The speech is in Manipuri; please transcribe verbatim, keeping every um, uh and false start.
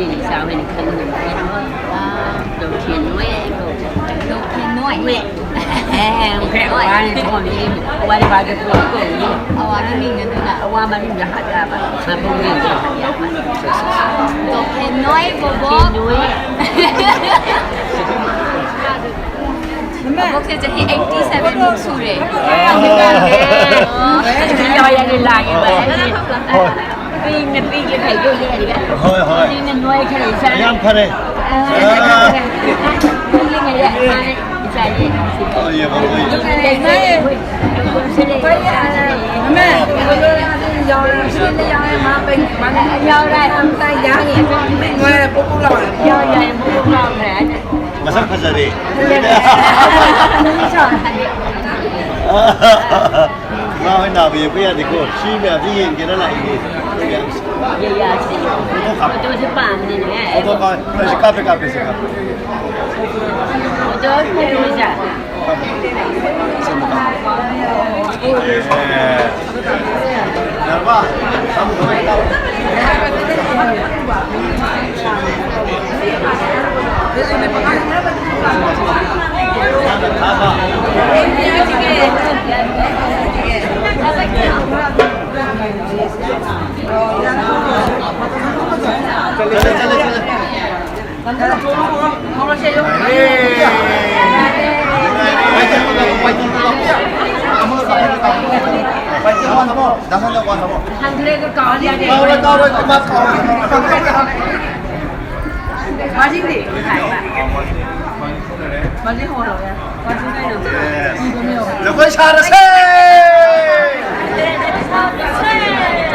ꯏꯆꯥ ꯍꯣꯏꯅ ꯈꯪꯗꯕꯅꯤꯅ꯫ ꯑꯥ꯫ ꯗꯣꯛꯇꯔ ꯅꯣꯏ ꯍꯥꯏꯕ꯫ ꯗꯣꯛꯇꯔ ꯅꯣꯏ꯫ ꯅꯣꯏ꯫ ꯑꯦ, ꯍꯣꯏ꯫ ꯋꯥꯅꯤ ꯊꯣꯡꯉꯤ꯫ ꯋꯥꯅꯤ ꯄꯥꯗ ꯊꯣꯡꯉꯤ꯫ ꯑꯋꯥ ꯃꯃꯤꯡ ꯑꯗꯨꯅ꯫ ꯑꯋꯥ ꯃꯃꯤꯡꯗ ꯍꯥꯞ ꯌꯥꯕ꯫ ꯃꯃꯤꯡꯗ ꯍꯥꯞ ꯌꯥꯕ꯫ ꯗꯣꯛꯇꯔ ꯅꯣꯏ ꯕꯣꯕꯣꯛ꯫ ꯗꯣꯛꯇꯔ ꯅꯣꯏ꯫ ꯕꯣꯕꯣꯛꯁꯦ ꯆꯍꯤ eighty seven ꯃꯨꯛ ꯁꯨꯔꯦ꯫ ꯑꯣ꯫ ꯍꯣꯏ꯫ ꯀꯨꯏꯅ ꯄꯤꯒꯦ ꯈꯜꯂꯦ ꯍꯥꯏꯔꯒ꯫ ꯍꯣꯏ, ꯍꯣꯏ꯫ ꯍꯧꯖꯤꯛꯅ ꯅꯣꯏꯈ꯭ꯔꯦ ꯏꯆꯥ꯫ ꯌꯥꯝ ꯐꯔꯦ꯫ ꯑꯥ꯫ ꯑꯥ꯫ ꯄꯤꯛꯂꯤꯉꯩꯗ ꯃꯥꯅ ꯏꯆꯥꯁꯦ꯫ ꯍꯣꯏ, ꯌꯦꯡꯉꯣ, ꯍꯣꯏ꯫ ꯂꯩꯅꯩꯌꯦ꯫ ꯌꯥꯎꯔꯦ꯫ ꯌꯥꯎꯔꯦ꯫ ꯌꯥꯎꯔꯦ꯫ ꯄꯨꯛ ꯄꯨꯛ ꯂꯥꯎꯔꯦ꯫ ꯃꯁꯛ ꯐꯖꯔꯦ꯫ ꯏꯃꯥ ꯍꯣꯏ ꯅꯥꯕ ꯌꯦꯛꯄ ꯌꯥꯗꯦꯀꯣ꯫ ꯁꯤ ꯃꯌꯥꯝꯁꯤ ꯌꯦꯡꯒꯦꯅ ꯂꯥꯛꯏꯅꯦ꯫ ꯌꯥ, ꯌꯥ, ꯁꯤ ꯐꯣꯇꯣ ꯀꯥꯞ-, ꯐꯣꯇꯣꯁꯦ ꯄꯥꯝꯕꯅꯤꯅꯦ꯫ ꯐꯣꯇꯣ ꯀꯥꯞ-, ꯑꯩꯁꯦ ꯀꯥꯞꯄꯦ, ꯀꯥꯞꯄꯦ, ꯁꯤ ꯀꯥꯞꯄꯦ꯫ ꯐꯣꯇꯣ, ꯐꯣꯇꯣꯁꯦ꯫ ꯀꯥꯞꯄꯦ꯫ ꯁꯤ ꯑꯃ ꯀꯥꯞꯄꯦ꯫ ꯖꯒꯣꯏ ꯁꯥꯔꯁꯦ!